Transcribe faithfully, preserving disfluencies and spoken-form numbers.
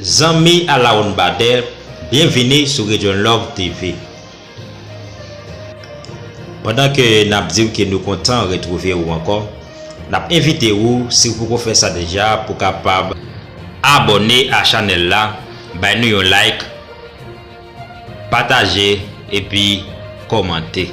Zanmi Alaoun Bader, byenvini sou Redyon Love T V. Pandan ke n ap di w ke nou kontan retwouve w ankò, n ap envite w, si w poko fè sa deja, pou kapab abòne a chanèl la, bay nou yon like, pataje, epi kòmante.